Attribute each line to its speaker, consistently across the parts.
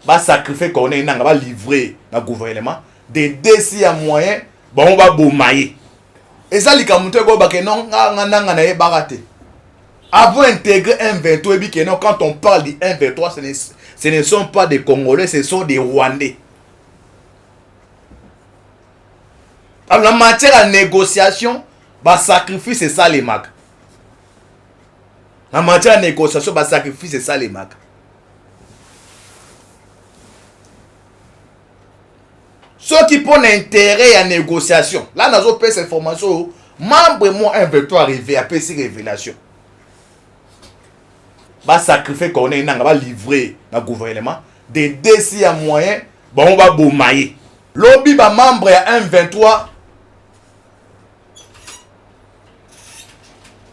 Speaker 1: Ba sacrifier Corneille Nanga, ba livrer na gouvernement de desi ya moyen bango baboma ye. Eza likambo te koyeba ke non nga nga Nanga nayebaka te. Avant intégrer M23 oyebi ke non, quand on parle du M23, ce ne sont pas des Congolais, ce sont des Rwandais. Alors, na matière ya négociation, ba sacrifice esalemaka. Na matière ya négociation, ba sacrifice esalemaka. Soki mpo na intérêt ya négociation, là nazopesa information oyo membre mo M23 arrivé apesi révélation. Ba sacrifier Corneille Nanga, ba livrer na gouvernement de desi ya moyen bango baboma ye. Lobi ba membre ya M23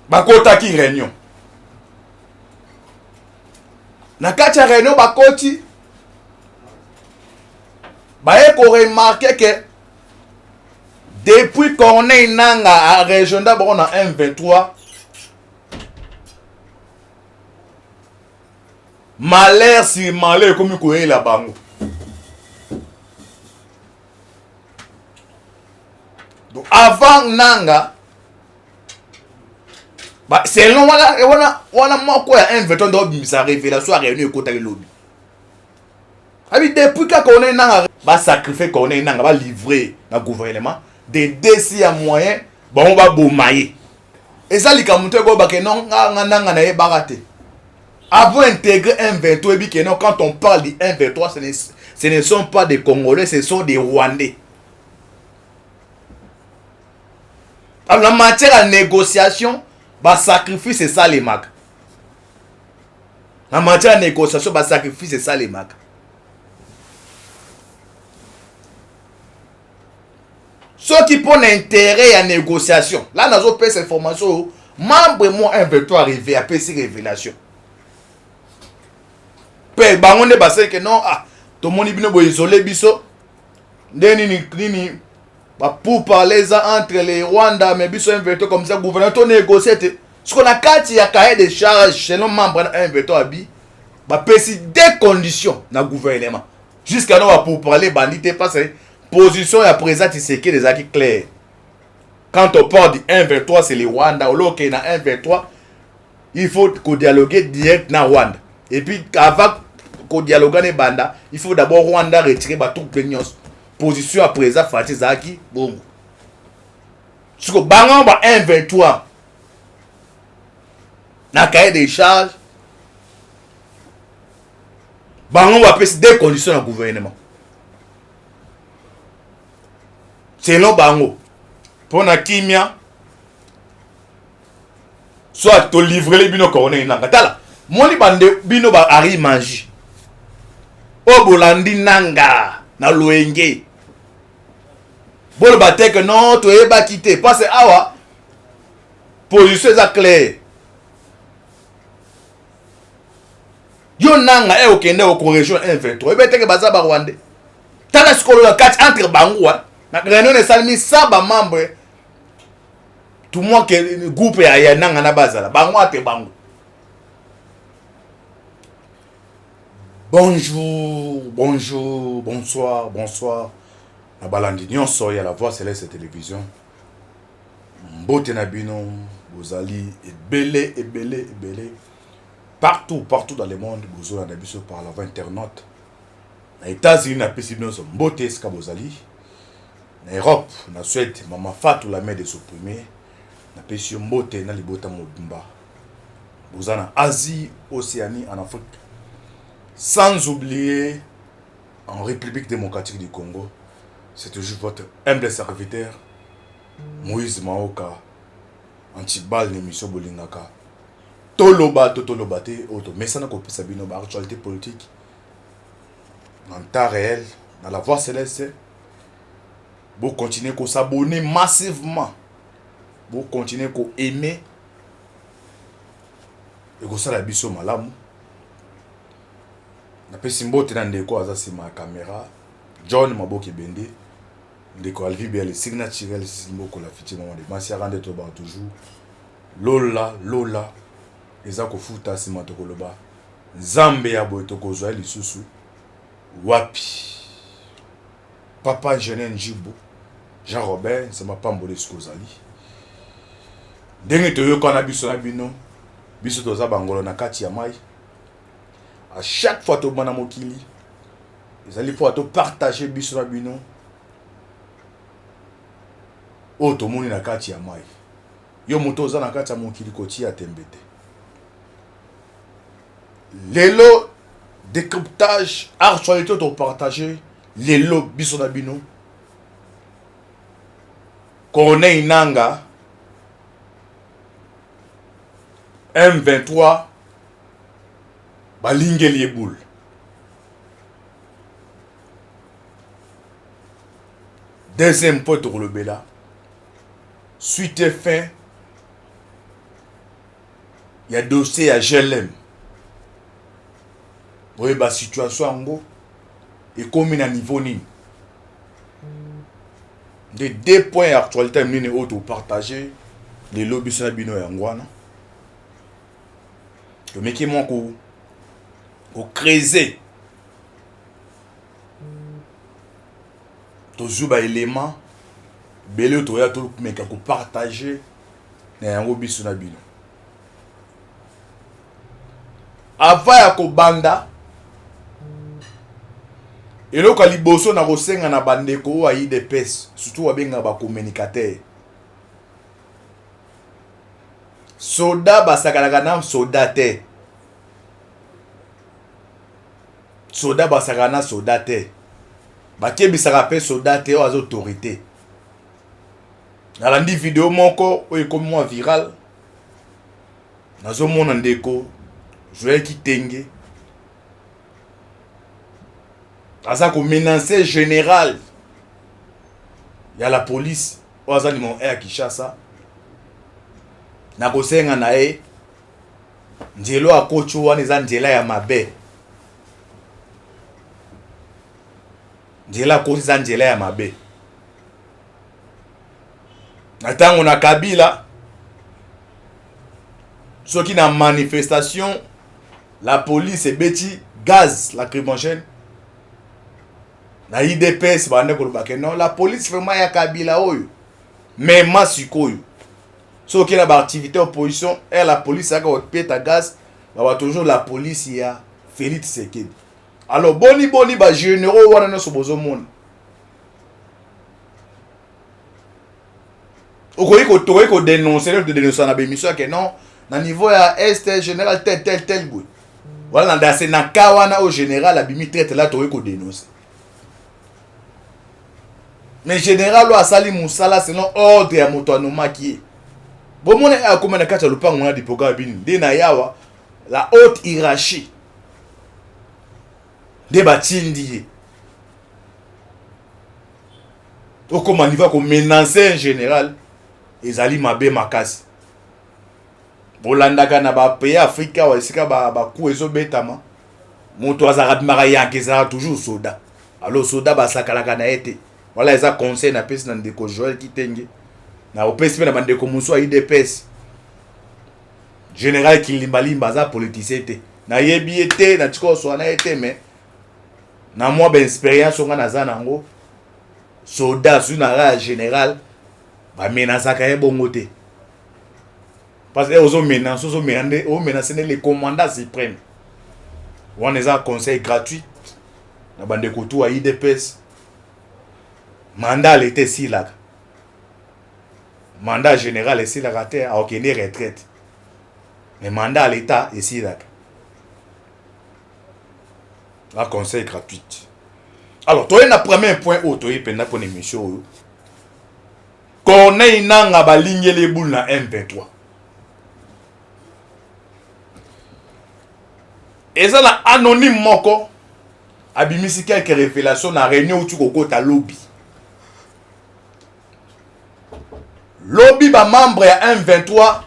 Speaker 1: bakotaki réunion. Na kati ya réunion bakoti, baye koremarke ke depuis Corneille Nanga a rejoindre bango na M23, malheur sur malheur ekomi koyela bango. Donc avant Nanga ba, selon wana wana wana moko ya M23 ndo bimisa révélation ya réunion ekotaki lobi. Abi depuis kaka Corneille Nanga ba sacrifier Corneille Nanga, ba livrer na gouvernement de desi ya moyen bango baboma ye. Eza likambo te koyeba ke non nga nga Nanga nayebaka te. Avant intégrer M23 oyebi ke non, quand on parle du M23, ce ne sont pas des Congolais, ce sont des Rwandais. Alors, na matière ya négociation, ba sacrifice esalemaka. Na matière ya négociation, ba sacrifice esalemaka. Soki mpo na intérêt ya négociation, là nazopesa information oyo membre mo M23 arrivé apesi révélation. Mpe bango nde basali ke non, ah, tomoni bino boisole biso nde nini nini ba pour parler eza entre les Rwanda, mais biso M23 comme ça gouvernement to négocier te. Siko na kati ya cahier de charge selon membre na M23 abi bapesi deux conditions na gouvernement. Jusqu'à nous ba pour parler bandi te, parce que position ya président Tshisekedi ezalaki claire. Quand on parle du M23, c'est le Rwanda. Oloke na M23, il faut ko dialoguer direct na Rwanda. Et puis avant ko dialoguer na banda, il faut d'abord Rwanda retirer ba troupes nyonso. Position ya président Fatshi ezalaki bongo. Siko bango ba M23 na cahier de charge bango bapesi deux conditions na gouvernement. Selon bango mpona kimia, soit tolivrele bino Corneille Nanga. Tala moni bande bino ba Ari Mangi oyo bolandi Nanga na loyenge, boloba te ke non toyebaki te, parce que awa position eza claire. Yo Nanga e okende okorejoindre M23, oyebi te ke baza ba Rwandais. Tala sikoyo na kati entre bango na réunion esalemi sa ba membre tout moi ke groupe ya Nanga na bazala bango ate bango. Bonjour, bonjour, bonsoir, bonsoir. Na balandi nyonso ya la Voix Céleste Télévision. Mbote na bino, bozali ebele, ebele, ebele. Partout, partout dans le monde, bozolanda biso par la voie internaute. Na États-Unis, na pesi bino nyonso mbote esika bozali. Na Europe, na Suède, Mama Fatou, la mère des opprimés. Na pesi yo mbote na libota mobimba. Boza na Asie, Océanie, en Afrique. Sans oublier en République démocratique du Congo, c'est toujours votre humble serviteur Moïse Maoka, antibal na émission bolingaka. Toloba to toloba te oyo tomesana kopesa bino ba actualité politique en temps réel dans la Voix Céleste. Bo continuer ko s'abonner massivement, bo continuer ko aimer, ekosala biso malamu. Napesi mbote na ndeko aza nsima ya caméra, John Maboki Bende, ndeko Alvi Bele, signature Mboko la future maman de Masiaka, nde tolobaka toujours lola lola eza kofuta nsima tokoloba Nzambe ya boye tokozwa ye lisusu. Wapi papa ingénieur Njibu Jean Robert, Nzambe apambola esika ozali. Ndenge toyokana biso na bino, biso toza bangolo na kati ya mai. À chaque fois tobima na mokili ezali mpo topartage biso na bino oyo tomoni na kati ya mai. Yo moto oza na kati ya mokili, kotia tembe te. Lelo décryptage actualité topartage lelo biso na bino: Corneille Nanga, M23 balingeli ye boule. Deuxième point, tokolobela suite et fin ya dossier ya GLM. Boyeba situation yango ekomi na niveau nini. Nde deux points ya actualité minene oyo topartage lelo biso na bino yango wana. Tomeki mwa kocreuser, tozwi baélément ebele oyo toya tomeka kopartage na yango biso na bino. Avant ya kobanda, eloko ya liboso na kosenga na bandeko oyo ya UDPS, surtout babengaka bacommunicateur, soda basakalaka na soda te, soda basakalaka na soda te, bakebisaka mpe soda te oyo aza autorité. Nalandi video moko oyo ekomi mwa viral, nazomona ndeko Joel Kitenge aza komenacer général ya la police oyo aza numéro 1 ya Kinshasa na kosenga na ye nzela akoti wana eza nzela ya mabe. Nzela akoti eza nzela ya mabe. Na ntango na Kabila, soki na manifestation la police ebeti gaz lacrymogène na UDPS, bande koloba ke non, la police vraiment ya Kabila oyo. Mema sikoyo soki na baactivité opposition e la police ayaka kopeta gaz, baba toujours la police ya Félix Tshisekedi. Alors boni boni bagénéraux wana nyonso bozomona, okoki tokoki kodénonce, todénonce na bémission yake non, na niveau ya est général tel tel tel boye. Voilà, na dase na ka wana oyo général abimi traître la, tokoki kodénonce. Mais général oyo asali mosala selon ordre ya moto anomaki ye, bomona ye akóma na kati ya lopango na dipoka bini nde na yawa la haute hiérarchie nde batindi ye. Okóma niveau ya komenacer un général, ezali mabe makasi. Bolandaka na bapays Afrika awa, esika baku ezobetama, moto azalaka bimaka yanke, ezalaka toujours soda. Alors soda basakalaka na ye te. Wala eza conseil napesi na ndeko Joel Kitenge, na opesi mpe na bandeko mosusu ya UDPS. Général Kilimbalimba aza politicien te, nayebi ye te, natika koswa na ye te, mais na mwa baexpérience nga naza nango, soda azwi na ra ya général, bamenasaka ye bongo te, parce que ozomenace, ozomenace nde le commandant suprême. Wana eza conseil gratuit na bandeko tu ya UDPS. Mandat ya leta esilaka, mandat général esilaka te. Akokende retraite, mais mandat ya leta esilaka. La conseil gratuite. Alors toye na premier point oyo toye mpenza mpona émission oyo: Corneille Nanga balingeli ebulu na M23. Eza na anonyme moko abimisi quelques révélations na réunion outi kokota lobi. Lobi bamembre ya M23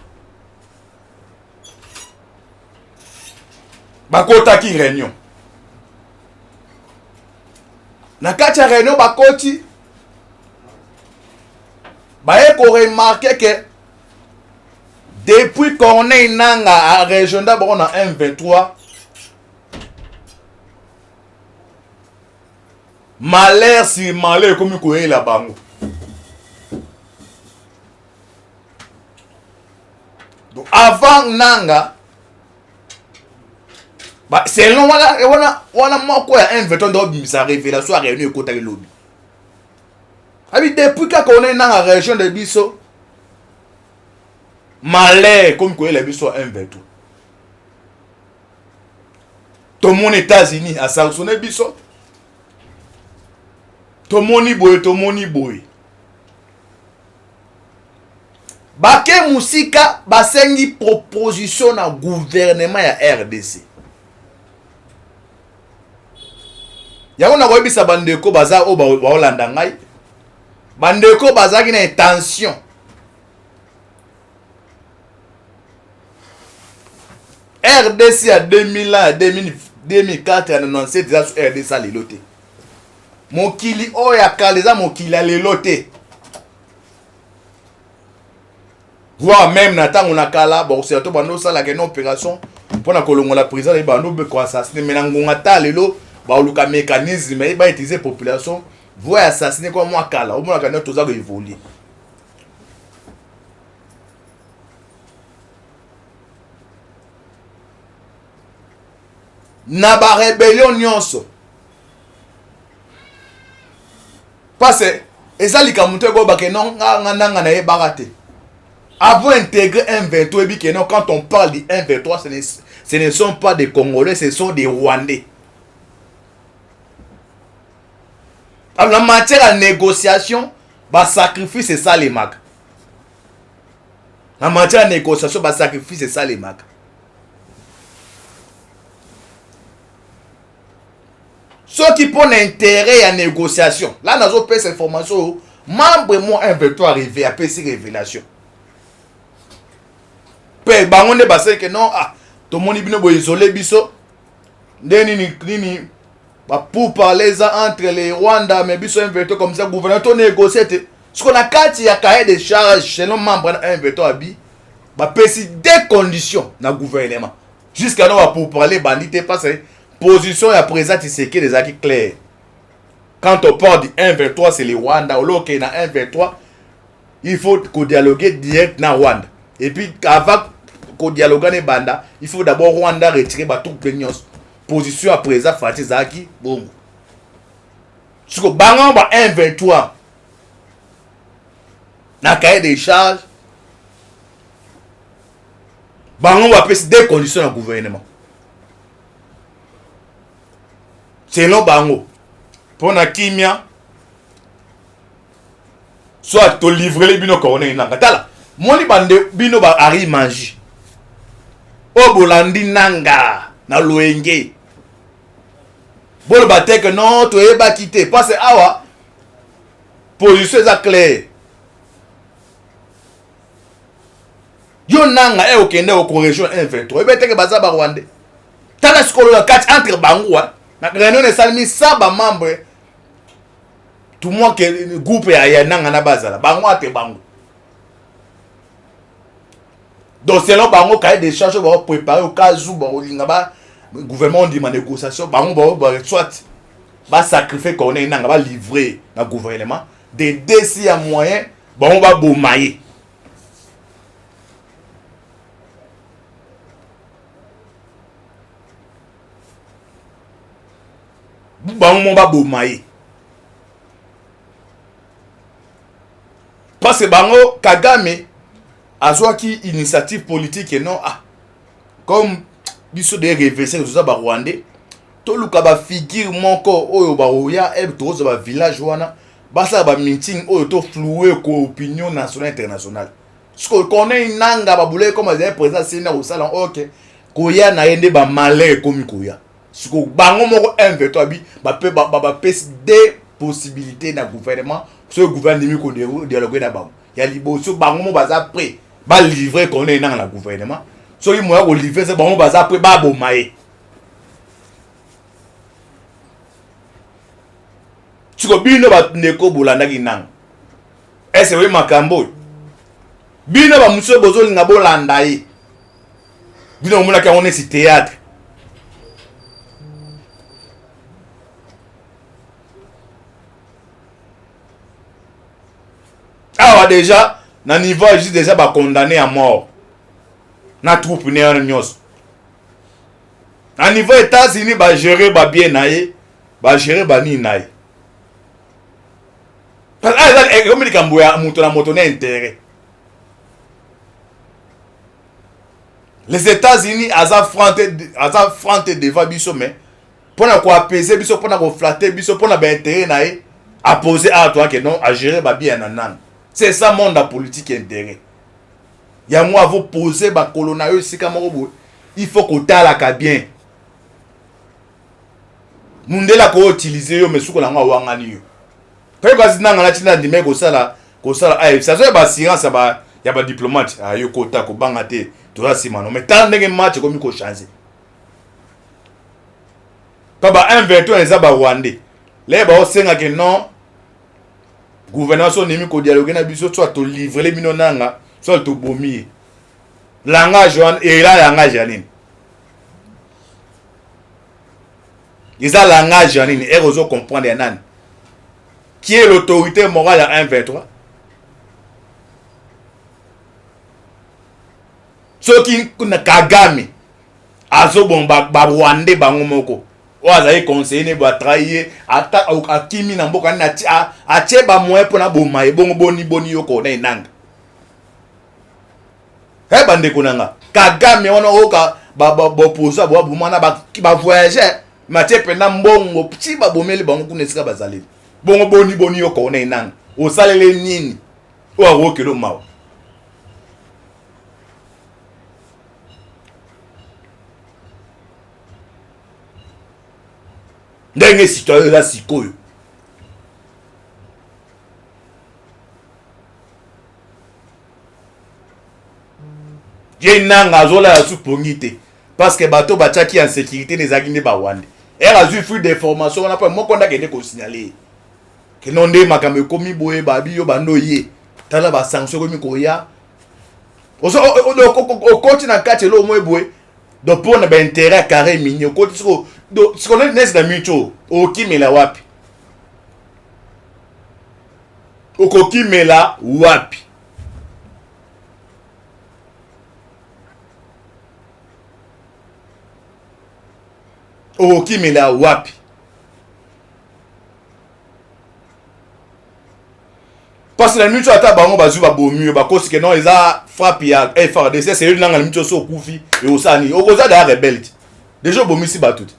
Speaker 1: bakotaki réunion. Na kati ya réunion bakoti, baye koremarquer ke depuis Corneille Nanga arejoindre bango na M23, Malheur sur malheur ekomi koyela bango. Donc avant Nanga ba selon wana wana wana moko ya M23 ndo bimisa révélation ya réunion ekotaki lobi. Abi depuis kaka on est nanga région de biso malheur ekomi koyela biso ya M23. Tomoni États-Unis a sanctionné biso. Tomoni boye, tomoni boye. Bake musika basengi proposition na gouvernement ya RDC. Yango nakoyebisa bandeko baza oyo baolanda ngai, bandeko bazalaki na intention RDC ya 2000 ya 2004 ya 97 eza su RDC ya lelo te. Mokili oyo ya kala eza mokili ya lelo te. Voire même na ntango na kala bakosela to bando osalaka ene opération mpo na kolongola président na ye bando koassassine, mais na ngonga ta lelo baluka mécanisme ye bautiliser population voie assassine kwa mwa kala omonaka nde toza koévolue. Na ba rébellion nyonso parce eza likambo te koyeba ke non nga nga nanga nayebaka te. Avant intégrer M23 ebi ke non, quand on parle du M23, ce ne sont pas des Congolais, ce sont des Rwandais. Alors na matière ya négociation basacrifice esalemaka, na matière ya négociation basacrifice esalemaka. Soki mpo na intérêt ya négociation la nazopesa information oyo, membre mo M23 arrivé apesi révélation mpe bango nde basali ke non, ah, tomoni bino boisole biso nde nini nini bapourparler eza entre les Rwanda, mais biso M23 comme ça gouvernement tonégocie te. Siko na kati ya cahier de charge selon membre na M23 abi bapesi deux conditions na gouvernement. Jusqu'à nous bapourparler bandi te parce que position ya président Tshisekedi ezalaki claire. Quand on parle du 1-23, c'est le Rwanda. Oloke na 1-23, il faut kodialoguer direct na Rwanda. Et puis avant kodialoguer na banda, il faut d'abord Rwanda retirer batroupe nyonso. Position ya président Fatshi ezalaki bongo. Siko bango ba 1-23 na cahier de charge bango bapesi deux conditions na gouvernement selon bango mpo na kimia, soit tolivrele bino Corneille Nanga. Tala moni bande bino ba Ari Mangi oyo bolandi Nanga na loyenge, boloba te ke non, toyebaki te, parce awa position eza claire. Yo Nanga e okende okoregion 123, oyebi teke baza barwandais. Tala sikoyo na kati entre bango na réunion esalemi sa bamembre tout moins ke groupe ya Nanga na bazala bango ate bango. Donc selon bango cahier de charge oyo baopréparé au cas où bakolinga ba gouvernement ondima négociation, bango bao soit basacrifie Corneille Nanga, balivre na gouvernement de desi ya moyen bango baboma ye. Bango mo baboma ye parce que bango Kagame azwaki initiative politique et non, ah, comme biso de révélé toza barwandais, toluka bafigure moko oyo bakoya ebe tokozwa bavillage wana basala bameeting oyo tofloue ko opinion nationale, internationale. Sikoyo Corneille Nanga babulaki comme azali président asili na kosala ok koya na ye nde bamalheur ekomi koya. Sikoyo bango moko M23 abi bapesi deux possibilités na gouvernement. Soki gouvernement ndimi kodialogue na bango, ya liboso bango mo baza prêt balivre Corneille Nanga na gouvernement. Soki moya kolivre se bango baza prêt baboma ye. Siko bino bandeko bolandaki Nanga, ese oye makambo oyo bino bamosusu bozolinga bolanda ye, bino bomonaki yango neti théâtre. Awa déjà na niveau ya justice déjà ba condamné à mort na troupe ne wana nyonso. Na niveau États-Unis ba gérer ba bien na ye, ba gérer ba nini na ye. Parce que ekomi likambo ya moto na moto na intérêt. Les États-Unis aza franc aza franc te devant biso, mais mpona koapaiser biso, mpona koflatter biso, mpona baintérêt na ye, apose awa toyake non, agérer babien na nanga. C'est ça monde ya politique, intérêt yango. Avopose bakolo na yo esika moko boye, il faut kotalaka bien. Mundele akoutiliser yo, mais suko nango awangani yo. Mpe kasi nanga na ntina ndimai kosala AFC, azoyeba assurance ya badiplomate ayo kota kobanga te, toza nsima no. Mais tala ndenge match ekomi kochanger mpa ba 1 21 eza barwandais leye baosengake non, gouvernement so ondimi kodialoguer na biso, soit tolivrele bino nanga, soit tobomi ye. Langage wana ela langage ya nini? Eza langage ya nini? Ere ozo comprendre ya nani? Qui est l'autorité morale ya 123? Soki na Kagame azoboma barwandais bango moko, oyo azali conseiller ne batrahi ye, ata akimi na mboka nini, atie bamoyen mpona boma ye. Bongo boni boni yo kona enanga e bandeko na nga? Kagame wana oyoka baopposant baboma na bavoyageur, matie mpenza mbongo ti babomeli bango kuna esika bazaleli. Bongo boni boni yo kona enanga osaleli nini oyo akokelo mawa? Ndenge situation eza sikoyo, ye nanga azolala su pongi te, parce que bato batiaki en sécurité ezalaki nde barwandais. Ere azwi fuite d'information wana mpo moko nde akende kosignaler ye keno nde makambo ekomi boye. Babi yo bando ye, tala basanction ekomi koya, okoti na kati eloko moye boye. Donc mpona baintérêt ya carré minier okoti siko siko nesi na miniti oyo, okimela wapi? Okokimela wapi? Okokimela wapi? Parce que na miniti oyo, ata bango bazwi babomi yo, bakosi ke non, eza frappe ya FARDC. Seyeli nanga na miniti oyo, so okufi, ekosala nini? Okoza daya rebelle te, déjà obomisi bato te.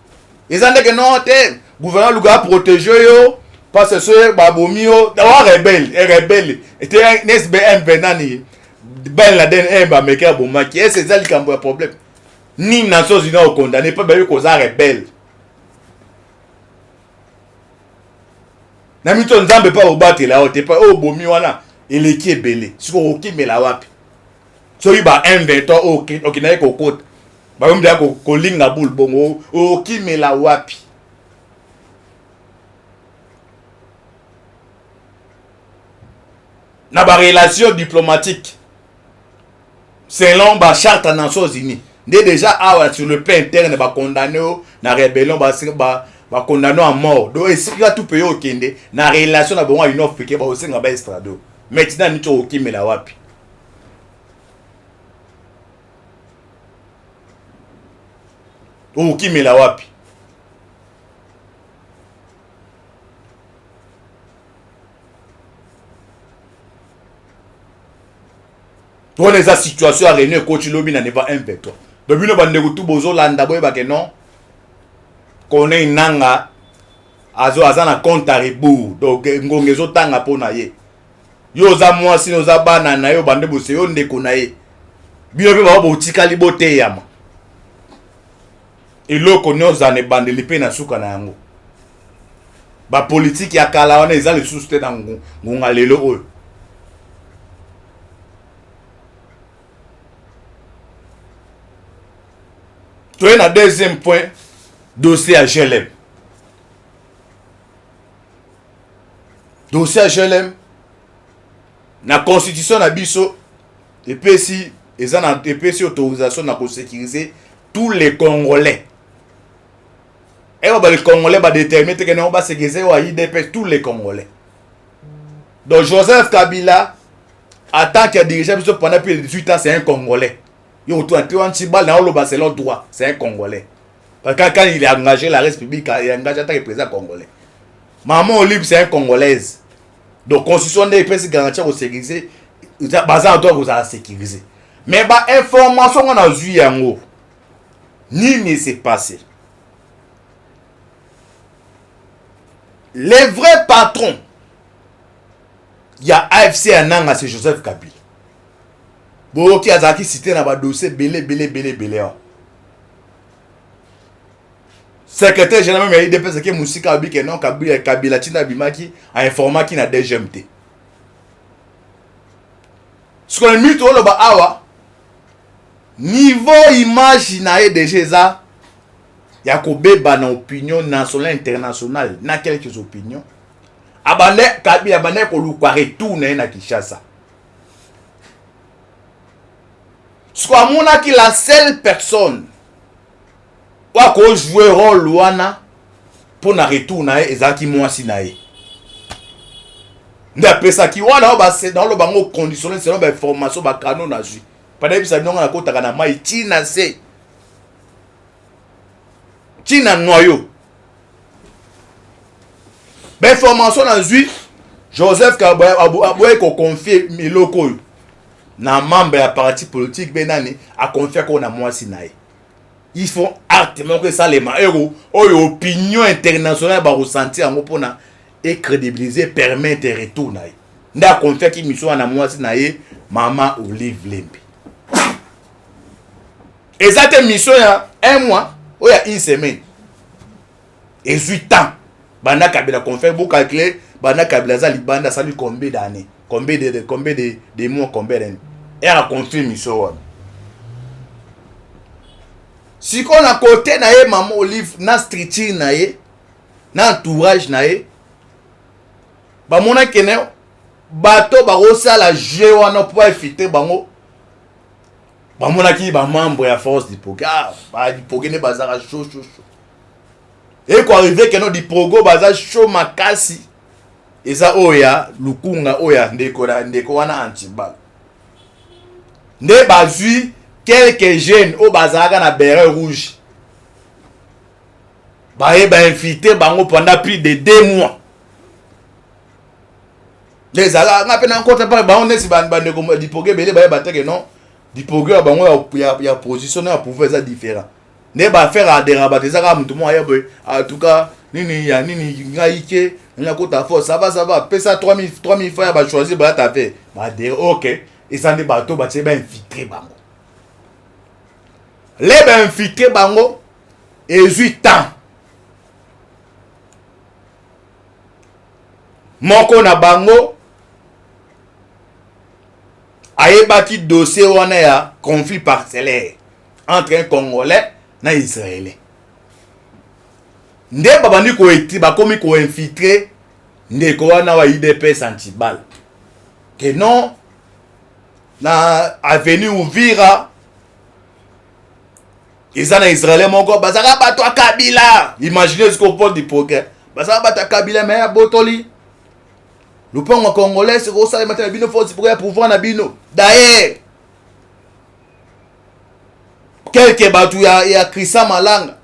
Speaker 1: Eza ndeke non te, gouvernement luka aprotéger yo, parce que soki babomi yo, wa rebelle e rebelle te nesi be mp nani Ben Laden e bameki abomaki ese. Eza likambo ya problème nini? Nations Unies okondamner mpe bayebi koza rebelle na mito. Nzambe mpe obatela yo te, mpe oyo obomi wana eleki ebele. Sikoyo okimela wapi soki ba M23 oyo okendaki kokota bayomi kolinga bule? Bongo okimela wapi na barelation diplomatique selon bacharte ya Nations Unies? Nde déjà awa sur le plan interne bacondamner oyo na rébellion, bacondamner à mort. Donc esika tu mpe yo okende na relation na bango ya Union africaine, bakosenga baextrader. Maintenant niti okokimela wapi? Okokimela wapi? Wana eza situation ya réunion ekoti lobi na neva 123. Donc bino bandeko tu bozolanda, boyebake non, Corneille Nanga azo aza na compte à rebours. Donc ngonga ezotanga mpo na ye. Yo oza mwasi, oza bana na yo bande bose, yo ndeko na ye, bino mpe bao botikali, boteyama. Eloko nyonso na ebandeli mpe na suka na yango. Bapolitike ya kala wana eza lisusu te na ngonga lelo oyo. Toye na deuxième point, dossier ya GLM. Dossier ya GLM, na constitution na biso epesi, eza na epesi autorisation na kosécuriser tous les Congolais. Ewa ba les Congolais badéterminer te ke non, basécuriser oyo ya UDPS, tous les Congolais. Donc Joseph Kabila En tant que dirigeant biso pendant plus de 18 ans, c'est un Congolais. Yo otuna te wana Tshibala na oloba selon droit, c'est un Congolais. Parce que quand il est engagé la République, il est engagé en tant que président congolais. Maman Olive, c'est un Congolaise. Donc constitution nde epesi garantie ya kosécuriser, baza na droit kozala sécurisé. Mais ba information nga nazwi yango, nini s'est passé? Le vrai patron ya AFC ya Nanga, c'est Joseph Kabila. Boyoki azalaki cité na badossier ebele ebele ebele ebele awa. Secrétaire général même ya UDPS ake mosika, alobi ke non, Kabila, Kabila ntina abimaki ainformaki na DGM te. Sikoyo minute oloba awa, niveau image na ye déjà eza ya kobeba na opinion nationale, internationale, na quelques opinions. Abande Kabila abande koluka retour na ye na Kinshasa. Sikoyo amonaki la seule personne oyo akojoue role wana mpo na retour na ye ezalaki mwasi na ye, nde apesaki wana oyo naoloba yango conditionnel selon bainformation bakano nazwi. Mpana yebisa bino, nga nakotaka na mai ntina se ntina noyo. Bainformation nazwi, Joseph aboyaki koconfie eloko oyo na membre ya parti politique mpe nani akonfiaki oyo na mwasi na ye. Il faut acte moko esalema oyo oyo opinion internationale bakosentir yango mpona ecrédibiliser, permettre retour na ye. Nde akonfiaki mission wana na mwasi na ye, mama Olive Lembe. Eza te mission ya un mois, oyo ya une semaine, ezwi temps. Banda Kabila confie, bocalcule, banda Kabila aza libanda, asali combien d'année, combien de mois, combien d'année ere aconfie mission wana. Sikoyo na kote na ye, mama Olive na structure na ye na entourage na ye bamonaki ne bato bakosala jeu wana mpo baefite bango. Bamonaki bamembre ya force dipoke, ah, badipoke nde bazalaka chaud chaud chaud. Ekoarrive keno diprogo baza chaud makasi, eza oyo ya Lukunga, oyo ya ndeko na ndeko wana Antibal. Nde bazwi quelques jeunes oyo bazalaka na beret rouge, baye bainfiltre bango pendant plus de 2 mois. Nde ezalaka nga mpe nakota mpa bango neti bandeko dipoge ebele bayeba te ke non, dipoge ya bango ya position na ya pouvoir eza différent. Nde bafaire adhérent bato eza kaka moto moko aya boye, en tout cas nini ya nini, ngai ke nakota force, ça va, ça va, pesa 3000 3000 francs ya bachoisir bayata fe baadhéré. Ok, eza nde bato batie bainfiltre bango, le bainfiltre bango ezwi temps. Moko na bango ayebaki dossier wana ya conflit parcellaire entre un Congolais na Israélien, nde babandi koeti, bakomi koinfiltre ndeko wana wa UDPS Antibal ke non, na avenue Uvira eza na Israélien moko, bazalaka bato ya Kabila. Imagine siko pole du progrès, bazalaka bato ya Kabila, me abotoli lopango ya Congolais. Sikoyo osalema te na bino force pour ya pouvoir na bino. D'ailleurs quelque bato ya Christian Malanga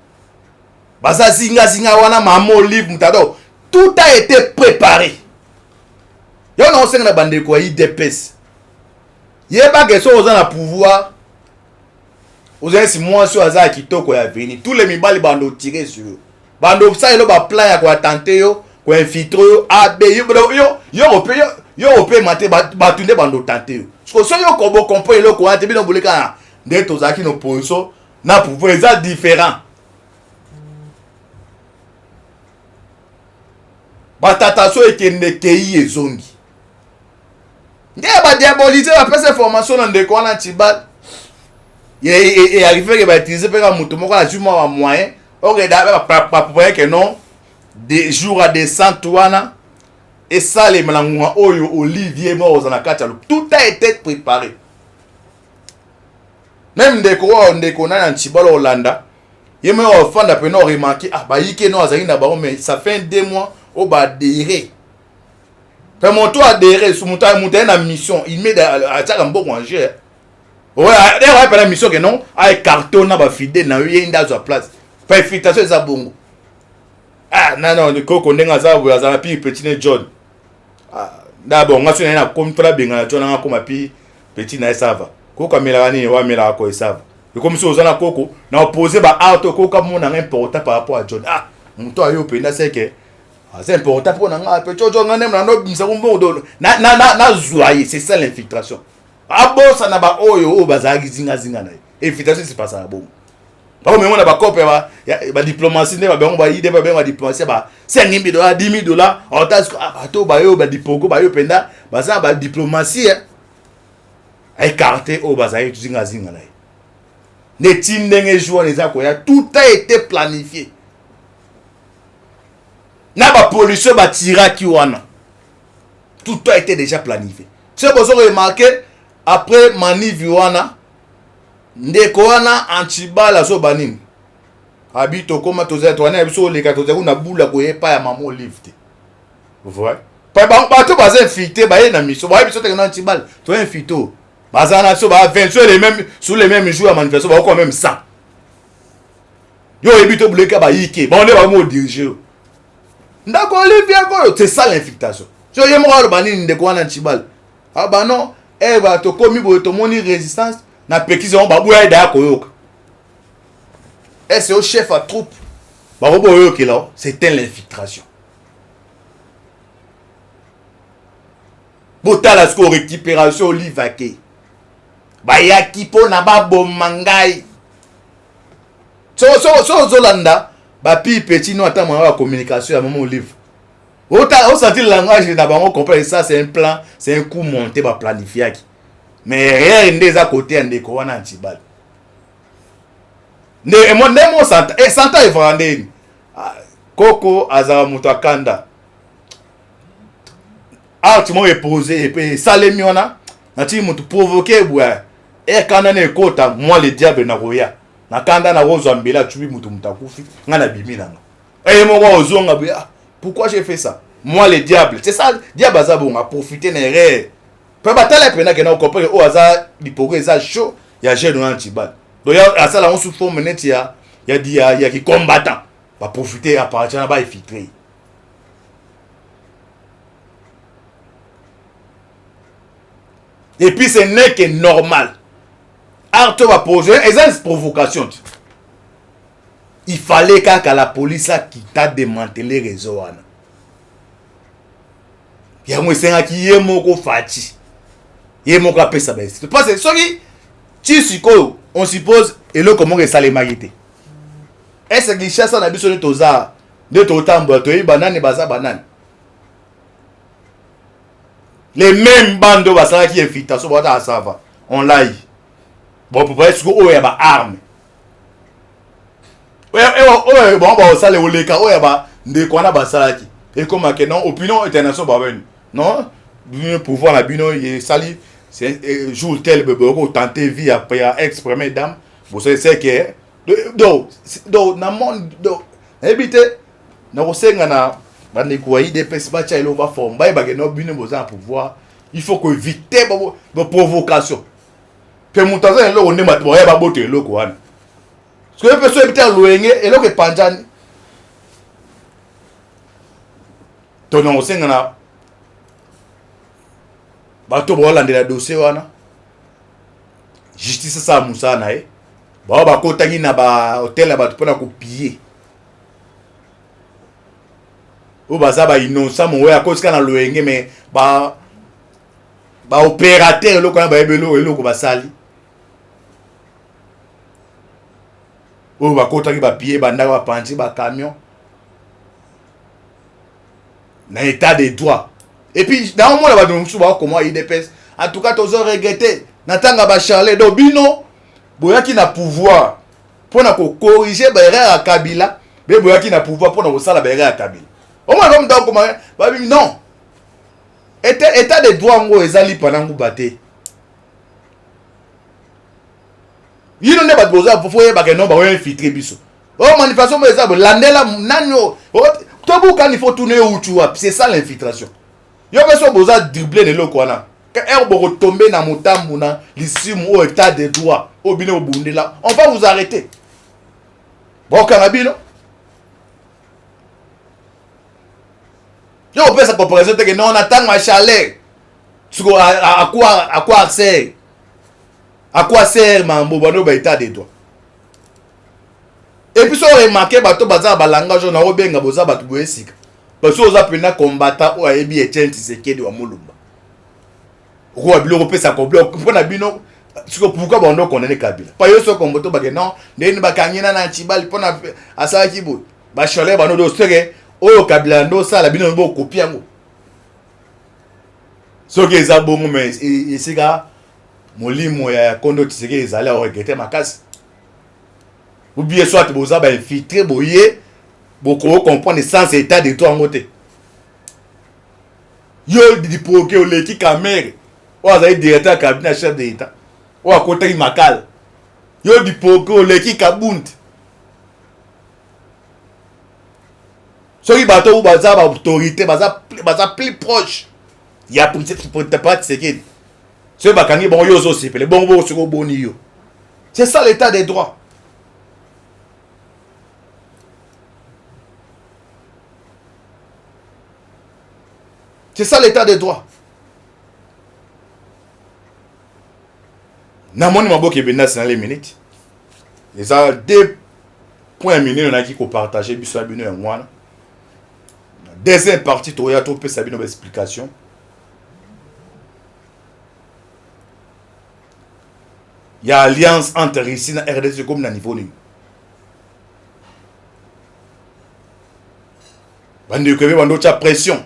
Speaker 1: baza zingazinga wana, mama Olive Mutado, tout a été préparé. Yo na osenga na bandeko ya UDPS, yebaka soki oza na pouvoir, oza nesi mwasi oyo aza ya kitoko ya veni, tous les mibali bando otire sur yo, bando osalelo baplan ya koatante yo, koinfiltre yo, abe yo yo yo yo opema te, bato nde bando otante yo. Soki yo bokomprendre eloko wana te, bino boleka nde tozalaki na opposition na pouvoir eza différent. Batata so ekende kei ezongi nde badiabolise, bapesa information na ndeko wana Tibal, earrive ke bautilize mpe kaka moto moko azwi mwa bamoyen oke bapropaye ke non, de jour ya descente wana esalema na ngonga oyo Olivier moko ozala na kati ya tout a été préparé. Meme ndeko oyo, ndeko nani ya Ntibala olanda ye moko ofanda pene, oremarke ah, bayike no azalaki na bango, mais ça fait 2 mois oyo baadere. Pe moto adhéré su moto moto aye na mission, il met atiaka mbongo en jeu. Oya pe na mission ke non, a écarter na ba fidèle na yo, ye nde azwa place. Pa infiltration eza bongo. Ah non non, koko ndenge aza boye, azala pi petit ne John. Ah, na bon nga so na komi mpo nabengana John, anga koma pi petit na ye, ça va. Koko amelaka nini? Oyo amelaka ko, ça va. Ekomi so oza na koko na opose ba art, koko amonanga important par rapport à John. Ah, moto ayo mpenza seke aza important mpo na nga mpe coco, nga ndenge nandobimisa mbongo nazwa ye. C'est ça l'infiltration. Abosana baoyo oyo bazalaki zingazinga na ye. Infiltration esepasaka bongo. Bakomengo na bakope ya badiplomatie nde babengo baide, babengo badiplomatie ba 5 000 $, 10 000 $. Bato bayo badipoko bayo mpenza baza na badiplomatie, aécarte oyo bazalaki zingazinga na ye. Nde ti ndenge jour wana eza koya, tout a été planifié na bapolicier batiraki wana, tout a été déjà planifié. Soki bozo remarquer, après manivi wana, ndeko wana antibal azoba nini? Abi tokóma, tozala towana ya biso oleka, tozali kuna bula koyepa ya mama Olive te. Vrai, bato baza infiltré, baye na mission, baye biso teke na antibal toza infiltré, baza na biso ba 20 sur les mêmes, sur les mêmes jours ya manifestation, bakokoma même 100. Yo oyebi to buleka bayike bango nde bango odirige yo ndako Olivier koyo. C'est ça l'infiltration. So ye moko aloba nini, ndeko wana ntibal? Aba non, eh, tokomi boye, tomoni résistance na pekisi yango, baboya eda ya koyoka. Ese yo chef ya troupe, bakobo oyokela. C'est l'infiltration. Botala sikoyo récupération. Olive ake, bayaki mpo na baboma ngai. So ozolanda bapi petit no, ata mwana bacommunication ya mama Olive, osenti langage na bango, comprendre ça, c'est un plan, c'est un coup monté, baplanifiaki. Mais erreur nde eza côté ya ndeko wana Ntibali. Nde nde mo santa santa evaka ndeni. Koko azala moto akanda, acte moko epose epe esalemi wana, natiki moto provoke bwa ekanda na ekota. Moi le diable, nakoya na kanda, nakozwa mbela, acubi moto, moto akufi, ngai nabimi nanga eye moko ozonga boye. Ah, pourquoi j'ai fait ça? Moi le diable. C'est ça, diable aza bongo, aprofite na erreur mpe batala mpena kena ocomprendre oyo aza lipoko eza chaud ya jeune wana Ntibali. Donc asala yango sous forme neti ya kicombattant, baprofite à partir na bainfiltre. Et puis ce n'est que normal, acte bapose eza provocation. Il fallait kaka la police akita démanteler réseau wana. Yango esengaki ye moko Fatshi, ye moko apesa bainstruction, parce que soki ti sikoyo on suppose eloko moko esalemaki te, ese Kinshasa na biso nde toza, nde totambola, toyebi banani baza banani. Les mêmes bande oyo basalaki infiltration bawata, asava on lai bon, sikoyo oyo ya baarme oyo bango bakosala oleka oyo ya bandeko wana basalaki, ekomake non, opinion internationale babeni non, bino pouvoir na bino esali jour tel boye kotente vie ya ex première dame, bosali seke. Donc na monde, donc nayebi te, nakosenga na bandeko ya UDPS batya eloko, baforme, bayebake no bino boza na pouvoir, il faut koéviter baprovocation. Mpe moto aza na eloko nde bato baya babota eloko wana. Soki mpe so yebi te ya loyenge, eloko epanzani. To na kosenga na bato baolandela dossier wana, justice asala mosala na ye. Bao bakotaki na bahotel ya bato mpona kopiller, oyo baza bainnocent, mo oyo akotika na loyenge, mais baopérateur eloko wana bayebi eloko basali. Oyo bakotaki, bapiller bandako, bapanzi bacamion na état de droit. Et puis naomona bato mosusu bakoma UDPS, en tout cas tozo regretter na ntango ya bacharle. Donc bino boyaki na pouvoir mpona kocorriger baerreur ya Kabila, mpe boyaki na pouvoir mpona kosala baerreur ya Kabila. Omona moto akoma babi non, état de droit yango eza lipa na nguba te. Yino nde bato boza, faut oyebaka no baoyo infiltre biso. Oyo manifestation mo eza bolandela nani? Tobukani, faut tuna euti wapi. C'est ça l'infiltration. Yo mpe soki boza dribble na eloko wana, heure bokotombe na motambu na lisimu oyo état de droit oyo bino bobundela, on va vous arrêter. Bokanga bino. Yo kopesa comparaison te ke non, na ntango ya chaleur siko à quoi sert, à quoi sert mambo bano ba état de droit? Et puis so remarquer, bato baza na balangage oyo nakobenga, boza bato boye sika, parce que oza mpena combattant oyo ayebi Etienne Tshisekedi wa Mulumba, okoka biloko opesa complot mpo na bino. Siko pourquoi bando condamner Kabila pa yo so kombo to bake non, ndeni bakangi na na Tshibali mpona asalaki boye, bachaleur bano do seke oyo Kabila ndo osala, bino bokopi yango. Soki eza bongo, mais esika molimo ya kondo Tshisekedi ezali, aoregretter makasi. Ou bien soit boza bainfiltré, boye boko comprendre sens état de droit yango te. Yo diproke oleki Kamerhe oyo azali directeur ya cabinet ya chef de l'état oyo akotaki Makala. Yo diproke oleki Kabund. Soki bato oyo baza baautorité, baza plus proche ya pa Tshisekedi, soki bakangi bango, yo ozosepele bongo bongo. Soki oboni yo, c'est ça l'état des droits. C'est ça l'état des droits. Namoni maboki ebenda na les minutes, eza deux points minene nayaki kopartage biso ya bino yango wana. Deuxième partie, toya topesa bino baexplication ya alliance entre Russie na RDC komi na niveau nini. Bandeko ebe bando otya pression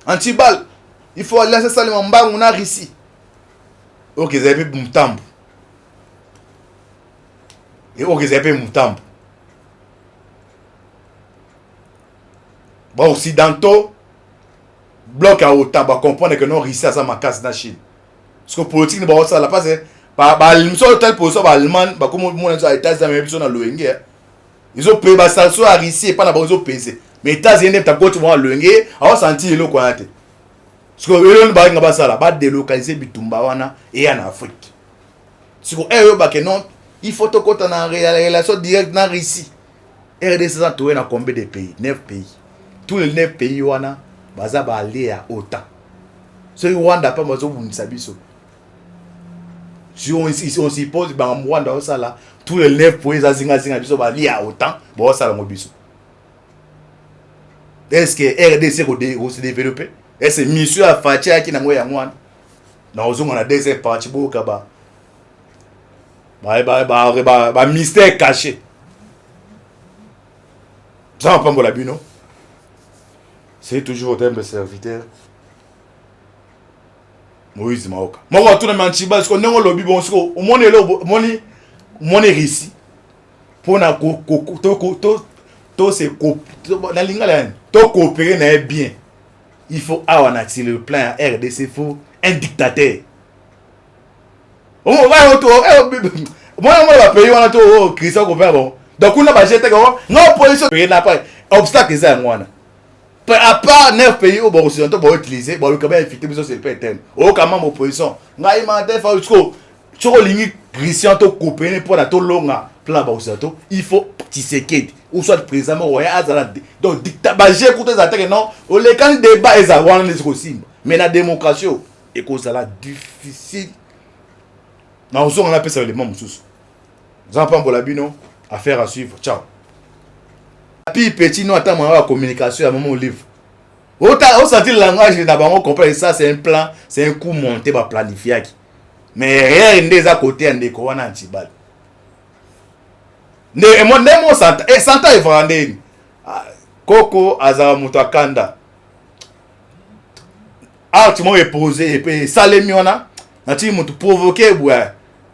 Speaker 1: antibal, il faut alliance esalema mbangu na Russie. Oyo ezali mpe motambo, oyo ezali mpe motambo. Baoccidentaux, bloc ya OTAN, bacomprendre que non, Russie aza makasi na Chine. Parce que politique ni baosala, parce que soki otali position baallemagne, bakomomona biso ya États-Unis biso na loyenge ezope basanction ya Russie epa na bango ezopese, mais États-Unis nde takoti mwa loyenge, aosentir eloko wana te. Siko eloni balinga basala, badélocaliser bitumba wana eya na Afrique. Siko oyo bake non, il faut tokɔta na relation directe na Russie. RDC eza toye na combien de pays? Neuf pays. Tous les neuf pays wana baza baallié ya OTAN. Soki Rwanda mpe bazobundisa biso, si on suppose bango Rwanda osala, tous les neuf pays eza zingazinga biso, baallié ya OTAN, baosala yango biso. Est ce que RDC kose développer? Est ce mission ya Fatshi ayaki nango yango wana? Na ozonga na deuxième partie, boyoka ba mystère caché. Nzambe apambola bino. C'est toujours votre humble serviteur Moïse Maoka. Moko atuna Manchiba, siko ndenge olobi bon, siko omoni eloko, omoni Russie mpona to se na lingala yani tocoopérer na ye bien, il faut awa na sur le plan ya RDC, faut un dictateur. Mona mona bapays wana to Christian kopea bon, donc kuna bajeteke nga opposition na pa obstacle eza yango wana. À part neuf pays oyo baoccidentaux bautiliser, baluka bainfiltre biso sur le plan interne. Oyoka membre opposition ngai mate fa siko, soki olingi Christian tocoopérer mpona tolonga plan baoccidentaux, il faut Tshisekedi ou soit président moko oya azala donc dicta baje kuta ezala teke non, olekani débat eza wana nde kosimba. Mais na démocratie oyo ekozala difficile. Na ozonga napesa élément mosusu. Nzambe pambola bino. Affaire à suivre, ciao. Puis petit no ata mwana ya communication ya mama Olive, osenti langage na bango, comprendre ça, c'est un plan, c'est un coup monté, baplanifiaki. Mais erreur nde eza côté ya ndeko wana Antibal nde nde mo santa e santa evaka ndeni koko azala moto akanda acte moko epose epe esalemi wana, natiki moto provoqué bwe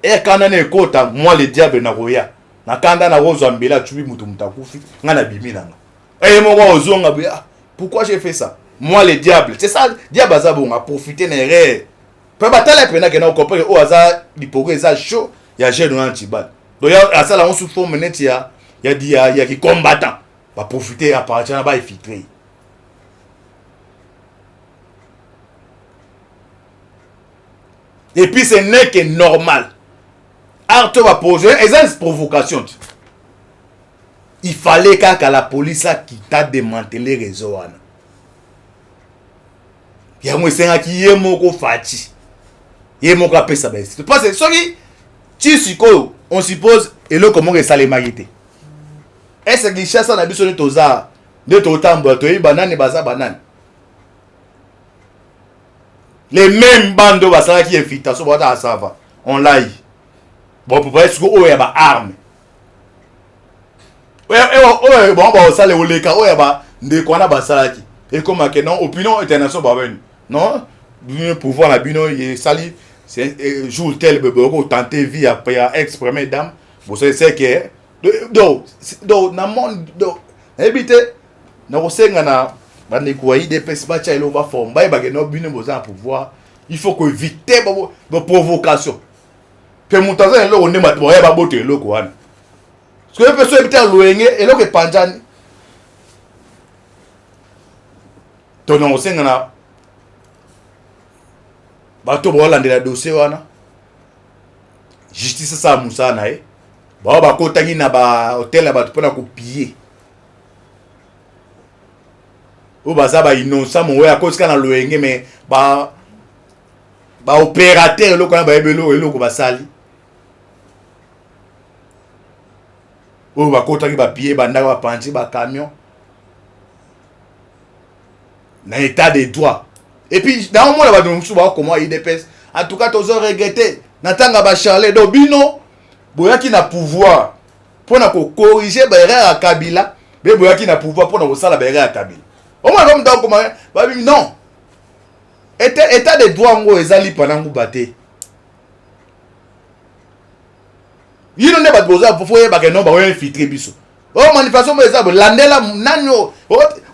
Speaker 1: ekanda na ekota moi le diable nakoya na kanda, nakozwa mbela acubi moto, moto akufi, ngai nabimi nanga eye moko ozonga boye: ah, pourquoi j'ai fait ça? Moi le diable, c'est ça. Diable aza bongo, aprofite na erreur mpe batala mpena kena ocomprendre oyo aza lipoko eza chaud ya jeune wana Tibal. Donc asala yango sous forme neti ya kicombattant, baprofite à partir na bainfiltre. Et puis ce n'est que normal. Acte bapose eza provocation te. Il fallait kaka la police akita démanteler réseau wana. Yango esengaki ye moko Fatshi, ye moko apesa bainstruction, parce que soki ti sikoyo on suppose eloko moko esalemaki te, est-ce Kinshasa na biso nde toza, nde totambola, toyebi banani baza banani? Les mêmes bandes oyo basalaki infiltration bawata asava, on l'a eu. Bon, prépare sikoyo oyo ya baarme oyo bango bakosala oleka oyo ya bandeko wana basalaki. Ekomake non, opinion international babeni non, bino pouvoir na bino esali jour tel boyoko tenter vie ya ex première dame, bosali c'est que donc na monde. Donc nayebi te, nakosenga na bandeko ya UDPS batya eloko, baforme, bayebake no bino boza na pouvoir, il faut koéviter baprovocation. Mpe moto aza na eloko nde bato baya babota eloko wana. Soki mpe so yebi te ya loyenge, eloko epanzani. To na kosenga na bato baolandela dossier wana, justice asala mosala na ye. Bao bakotaki na bahotel ya bato mpona kopiller, oyo baza bainnocent, moyo akotika na loyenge, mais baopérateur eloko wana bayebi eloko basali. Oyo bakotaki, bapiller bandako, bapanzi bacamion, na état de droit. Et puis naomona bato mosusu bakoma UDPS, en tout cas tozo regretter na ntango ya bacharle. Donc bino boyaki na pouvoir mpona kocorriger baerreur ya Kabila, be boyaki na pouvoir mpona kosala baerreur ya Kabila. Omona ko moto akoma babi non, état de droit yango eza lipa na nguba te. Yino nde bato boza, faut oyebaka no baoyo infiltre biso. Oyo manifestation mo eza bolandela nani o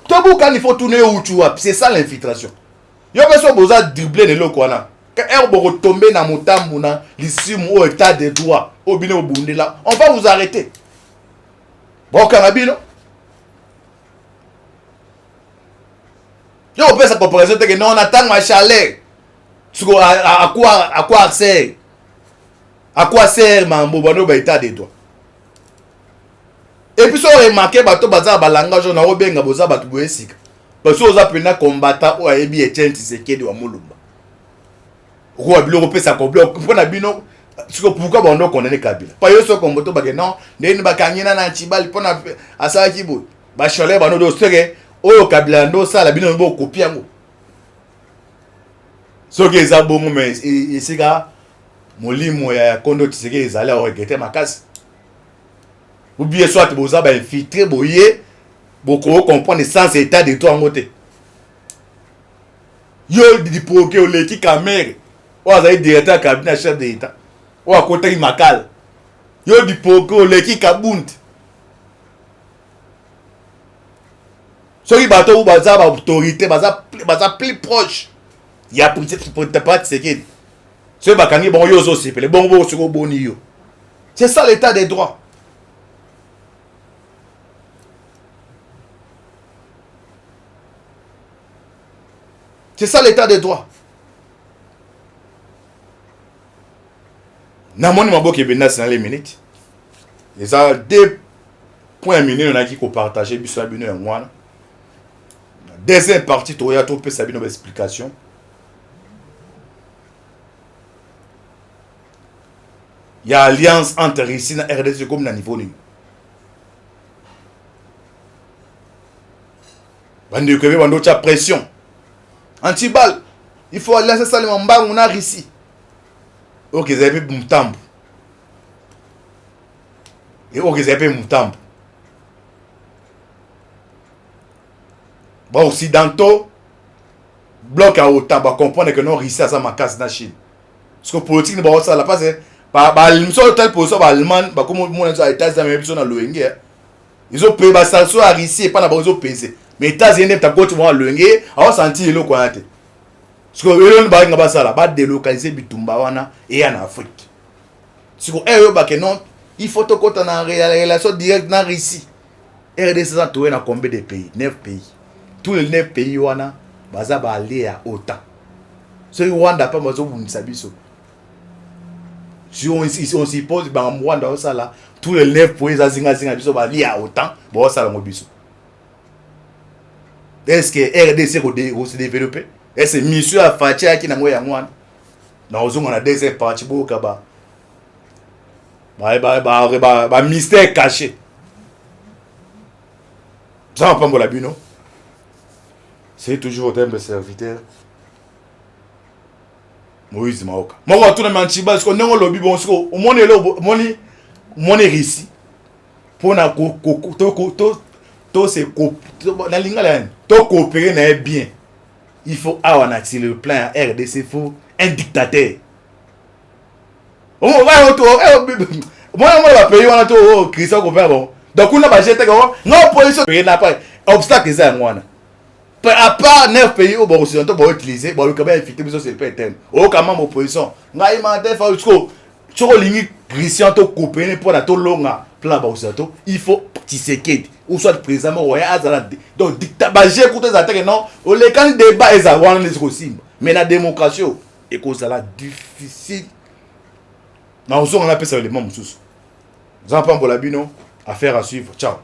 Speaker 1: tobukani, faut tuna yo utu wapi. C'est ça l'infiltration. Yo mpe so boza dribble na eloko wana, ere bokotombe na motambu na lisimu oyo état de droit oyo bino bobundela, on va vous arrêter, bokanga bino. Yo kopesa comparaison teke non, na ntango ya chaleur siko à quoi sert, à quoi sert mambo bano ba état de droit? Et puis so remarke, bato baza na balangage oyo nakobenga boza bato boye esika, parce que oza mpena combattant oyo ayebi Etienne Tshisekedi wa Mulumba, okoka biloko opesa complot mpo na bino. Siko pourquoi bando condamner Kabila pa yo so kombo to bake non, ndeni bakangi na Ntibali mpona asalaki boye, bachaleur bano do seke oyo Kabila ndo osala, bino bokopi yango. Soki eza bongo, mais esika molimo ya kondo Tshisekedi ezali, aregretter makasi. Ou bien soit boza bainfiltré, boye boko comprendre sens état de droit yango te. Yo dipoke oleki Kamerhe oyo azali directeur ya cabinet ya chef de l'état oyo akotaki Makala. Yo dipoke oleki Kabundi. Soki bato oyo baza baautorité baza plus proche ya pa Tshisekedi, soki bakangi bango, yo ozosepele bongo bongo, soki oboni yo, c'est ça l'état de droit? C'est ça l'état de droit? Namoni maboke ebenda na les minutes, eza deux points minene nayaki kopartage biso na bino. Yango wana, deuxième partie toya topesa bino baexplication ya alliance entre Russie na RDC komi na niveau nini. Bandeko ebe bando otya pression antibal, il faut alliance esalema mbangu na Russie. Oyo ezali mpe motambo, oyo ezali mpe motambo. Baoccidentaux, bloc ya OTAN, bacomprendre que non, Russie aza makasi na Chine. Parce que politique ni baosala, parce que biso otali position baallemagne, bakomomona biso États-Unis amemi biso na loyenge, ezope basanction ya Russie epa na bango ezopese, mais États-Unis nde takoti mwa loyenge, aosanti eloko wana te. Siko eloni balinga basala, badélocaliser bitumba wana eya na Afrique. Siko eyobake non, il faut tokɔta na relation directe na Russie. RDC eza toye na combien de pays? Neuf pays. Tous les neuf pays wana baza baallié ya OTAN. Soki Rwanda mpe bazobundisa biso. Si on suppose bango Rwanda osala tous les neuf pays eza zingazinga biso balia autant baosala yango biso, est ce que RDC kose développer? Est ce mission ya Fatshi ayaki nango yango wana? Na ozonga na deuxième partie, boyoka ba mystère caché. Nzambe apambola bino. C'est toujours votre humble serviteur Moïse Maoka. Moko atuna manchiba siko ndenge olobi bon, siko omoni elo, omoni Russie mpona to se na lingala yani tocoopérer na ye bien, il faut awa na sur le plan ya RDC, faut un dictateur. Mona mona bapays wana to Christian kopena bon, donc kuna bajetaka nga opposition na pa obstacle eza yango wana. À part neuf pays oyo baoccidentaux bautiliser, baluka bainfiltrer biso sur le plan interne. Oyoka membre opposition ngai mate fa siko, soki olingi Christian tocoopérer mpona tolonga plan baoccidentaux, il faut Tshisekedi ou soit président moko oya azala donc dicta baje kuta ezala teke non olekani débat eza wana nde kosimba. Mais na démocratie oyo ekozala difficile. Na ozonga napesa élément mosusu. Nzambe apambola bino. Affaire à suivre. Ciao.